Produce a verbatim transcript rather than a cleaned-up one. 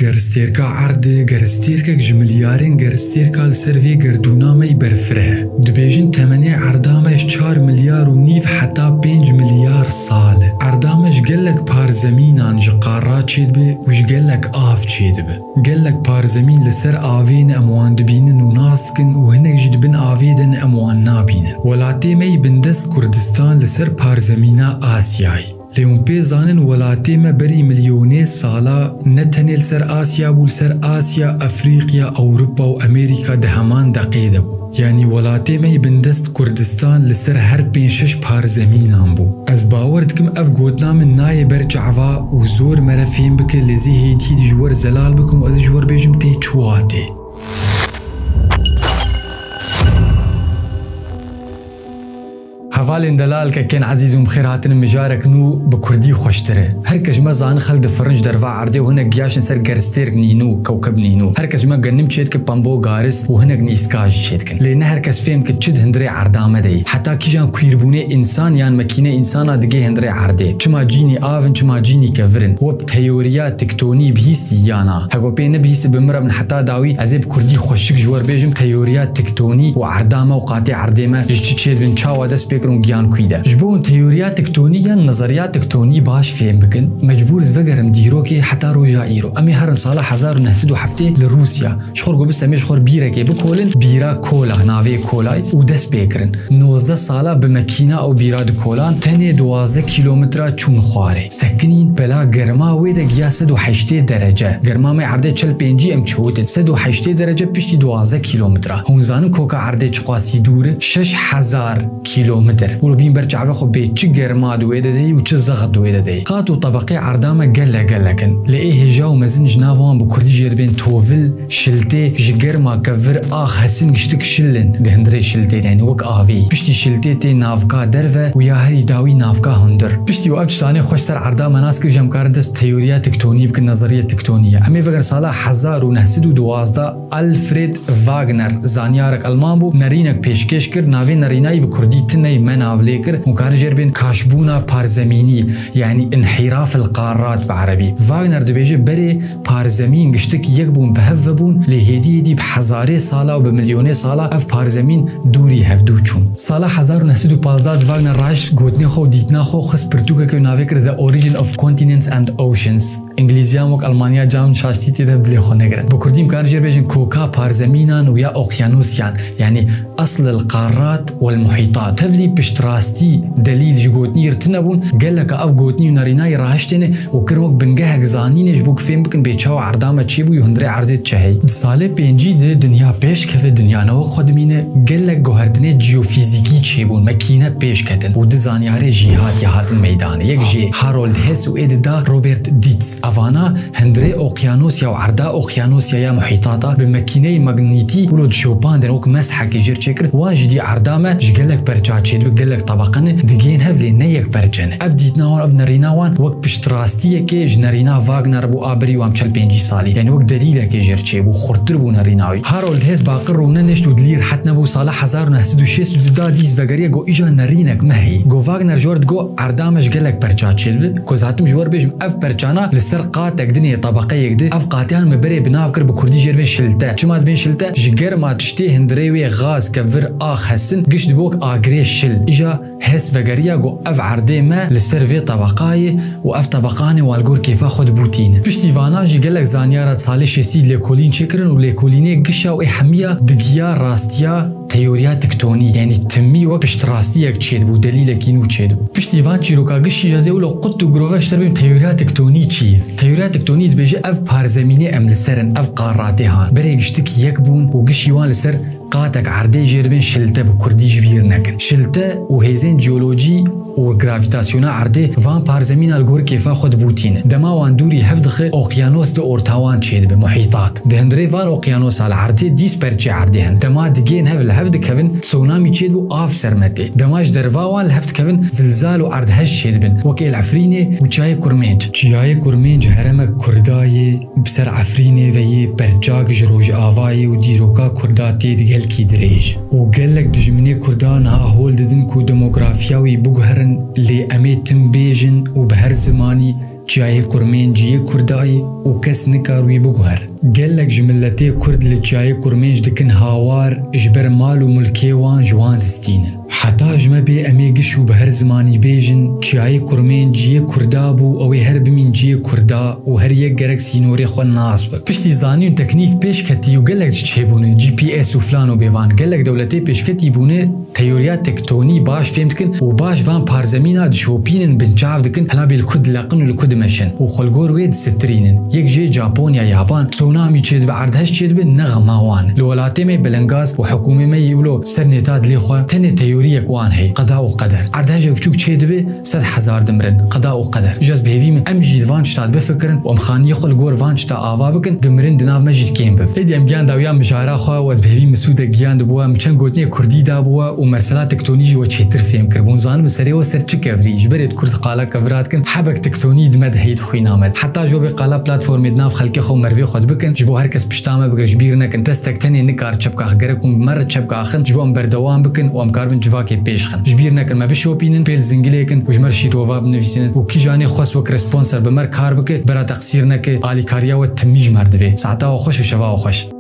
Geristêrka erdê, geristêrkek ji milyarên geristêrka li ser vê gerdûna me yî berfireh e. Dibêjin temenê erda me ji çar milyar û nîv heta pênc milyar sal e. Erda me ji gelek par zemînan ji qarra çêdibe û ji gelek av çêdibe. Gelek par zemîn li ser avê ne em wan dibînin û nas dikin û hinek jî di bin avê de ne em wan nabînin. Welatê me yî bindest Kurdistan li ser par zemîna Asyayê. Lê hûn pê zanin welatê me berî milyonê sala ne tenê li ser Asya bû, li ser Asya, Efrîqya, Ewropa û Amerîka di heman deqê de bû. Yanî welatê me yî bindest Kurdistan li ser her pênc şeş par zemînan bû. Ez bawer dikim ev gotina min nayê ber çava û zor mere fêm bike, lê zî hêdî hêdî ji wer zelal bikim û ez ji wer bêjim tê çi watê. Hevalên delal, kekên ezîz û bi xêr hatin, mijarek nû bi kurdî xweştir e. Her kes ji me zanin xelk difirin ji derva erdê û hinek giyaşin ser geristêrk nînû, kewkeb nînû. Her kes ji me genim çêdike, pembo, garis û hinek nîska jî çêdikin. Lê ne her kes fêm dike çi di hundirê erda me de ye. Heta kîjan kwîrbûnê însan yan mekîne însana digê hundirê erdê. Çima cînî av in, çima cînî kevir in. We bi teoriya tektonî bihîstî ya na? Hego pê nebihîstî bi min re bin heta dawî ez ê bi kurdî xweşik ji wer bêjim, teoriya tektonî û erda me û qatê erdê me ji çi çêdibin, çawa dest pê kirin û giyan kwî de. Ji bo hûn teoriya tektonî yan nezeriya tektonî baş fêm bikin, mecbûr ez vegerim dîrokê heta roja îro. Em ê herin sala hezar û neh sed û heftê li Rûsya. Ji xwe go bise em ê ji xwe bîrekê bikolin, bîra kola, navê kolayê û dest pê kirin. Nozdeh sala bi mekîna ew bîra dikolan, tenê duwazdeh kîlometra çûn xwarê. Sekinîn, pela germa wê de giya sed û heştê derece. Germa me erdê çel pêncî em çewtin. Sed û heştê derece piştî duwazdeh kîlometra. Hûn zanin koka erdê çiqasî dûr e? Şeş hezar kîlometr. Wilo bîn ber çavê xwe bê çi germa di wê de de ye û çi zext di wê de de ye. Qat û tebeqê erda me gelek gelek in. Lê ê hêja û mezin ji nav wan bi kurdî jê dibên tovil, şiltê, ji germa kevir ax hesin giştik şil in di hundirê şiltê de, yanî wek avê. Piştî şiltê tê navka derve û ya herî dawî navka hundir. Piştî û ev çitanê xweş ser erda me nas kir, ji em karin dest bi teoriya tektonî bikin, nezeriye tektonî ye. Em ê vegerin sala hezar û neh sed û duwazdeh, Alfred Wagner, zanyarek Elman bû, nerînek pêşkêş kir, navê nerîna yî bi kurdî tune ye, me nav lê kir, hûn karin jê dibên kaşbûna parzemînî, yanî inhîraf el qarrat bi erebî. Wagner dibêje berê parzemîn giştik yek bûn, bi hev ve bûn, lê hêdî hêdî bi hezarê sala û bi milyonê sala ev parzemîn dûrî hevdû çûn. Sala hezar û neh sed û pazdeh de Wagner raşt gotinê xwe û dîtina xwe xist pirtûkeke û navê kir The Origin of Continents and Oceans. Îngilîziyan wek Elmaniya cam şaştî tê de dilê xwe negirin. Bi kurdî em karin jê bêjin koka parzemînan û ya oqyanusyan, yanî اصل القارات والمحيطات. Tevlî piştrastî delîl ji gotinî re tune bûn, geleka ev gotinî û nerînayî rahiştêne û kirin wek bingehek zanînê ji bo ku fêm bikin bê çawa erda me çêbûyî û hundirê erdê çi heye. Di salê pêncî de dinya pêş keve, dinya ne wek xwe dimîne, gelek guhertinê jeofîzîkî çêbûn, mekîne pêş ketin û di zanyarê jîhatî hatin meydanê. Yek jê Harold Hess û ê dida Robert Dietz. Evana hundirê oqyanusya û erda oqyanusya ya muhîtata bi mekîneyê magnîtî wilo dişopandin, wek meshekê jê re çêkir, wan jî dî erda me ji gelek perça çêdibe, gelek tebeqe ne, digihên hev lê ne yek perçe ne. Ev dîtina wan, ev nerîna wan wek piştrastiyekê ji nerîna Wagner bû a berî û em çel pêncî salî. Yanî wek delîlekê jê re çêbû, xurttir bû nerîna wî. Harold Hess baqir rûnenişt û dilî rihet nebû, sala hezar û neh sed û şêst û du da dîs vegeriye, got, îja nerînek me heye. Got, Wagner ji we re digot, erda me ji gelek perça çêdibe. Ku ez hatim ji we re bêjim, ev perçana li ser qatek din ê, tebeqeyek din. Ev qateyan me berê bi nav kir, bi kurdî jê re bên şilte. Çima dibên şilte? Ji germa tiştê hundirê wê gaz, kevir, ax hesin, giş dibe wek agirê şil. Îja Hess vegeriya, got, ev erdê me li ser vê tebeqayê û ev tebeqanê wan li gor kêfa xwe dibûtînin. Piştî vana jî gelek zanyara salê şêstî lêkolîn çêkirin û lêkolînê gişa wê hemiya digiya rastiya teoriya tektonî, yanî timî wek piştrastiyek çêdibû, delîlekî nû çêdibû. Piştî van çîroka gişî jî ez ê wilo qut û girove ji te re bêm teoriya tektonî çi ye? Teoriya tektonî dibêje ev parzemînê em li ser in, ev qaratê han. Berê giştik yek bûn û gişî wan li ser qatek erdê jê re bên şilte, bi kurdî ji bîr nekin. Şilte û hêzên jeolojî û gravîtasyona erdê van parzemîna li gor kêfa xwe dibûtînin. Dema wan dûrî hev dixe, oqyanos di orta wan çêdibe, muhîtat. Di hundirê van oqyanosa li erdê dîs perçê erdê hene. Dema digên hev li hev dikevin, sonamî çêdibe û av ser me tê. Dema ji derva wan li hev dikevin, zilzal û erdhej çêdibin, wek ê li Efrînê û Çiyayê Kurmênc. Çiyayê Kurmênc heremek Kurda yê, bi ser Efrînê ve yê, perçak ji rojavayê û dîroka Kurda tê di gelkî dirêj. Û gelek dijminê Kurda niha hol didin ku demografiya wî biguherin Lê em ê tim bêjin û bi her zimanî çiyayê kurmêncî yê Kurdayî û kes nikar wî biguher. Gelek ji miletê Kurd li çiyayê kurmênc dikin hawar, ji ber mal û mulkê wan ji wan distînin. Heta ji me bê em ê giş û bi her zimanî bêjin, çiyayê kurmêncî yê Kurda bû, ew ê her bimîn ciyê Kurda û her yek gerek sînorê xwe nas bik. Piştî zanîn teknîk pêş ketî û gelek ji çêbûne, G P S û filan û bêvan, gelek dewletê pêşketî bûne, teoriya tektonî baş fêm dikin û baş van parzemîna dişopînin, binçav dikin, hela bê li ku dileqin û li ku dimeşin û xwe li gor wê disitirînin. Yek jê Japonya, Yaban, tsunamî çêdibe, erdhej çêdibe, ne xema wan. Li welatê me belengaz û hikûmê me yî wilo ser nêta dilê xwe, tenê teoriyek wan heye, qeda û qeder. Erdhejek biçûk çêdibe, sed hezar dimirin, qeda û qeder. Ji ez bi hêvî me em jî li van tişta bifikirin û em xaniyê xwe li gor van tişta ava bikin, bi mirin di nav me jî kêm bibe. Êdî em giyan dawiya mijara xwe û ez bi hêvî Misûdek giyan dibû we, min çend gotinê kurdî dabû we û mersela tektonî jî we çêtir fêm kiribû. Hûn zanibin serê we ser çi kevirî, ji berê di kurd qala kevira dikin, hebek tektonî di me de heyî di xwîna me de. Heta ji bo bê qala platformê di nav xelkê xwe û merivê xwe dibikin, ji bo her kes pişta me bigire, ji bîr nekin. Destek tenê nikar çepka xwe, gerek hûn bi me re çepka axin, ji bo em berdewam bikin û em karibin civakê pêş xin. Ji bîr nekin, me bişopînin, pêl zingilê kin û ji me re şîtova binivîsînin û kîjanê xwest wek re sponsor bi me re kar bike, bera teqsîr neke, alîkariya we timî ji me re divê. Saeta we xweş û şeva we xweş.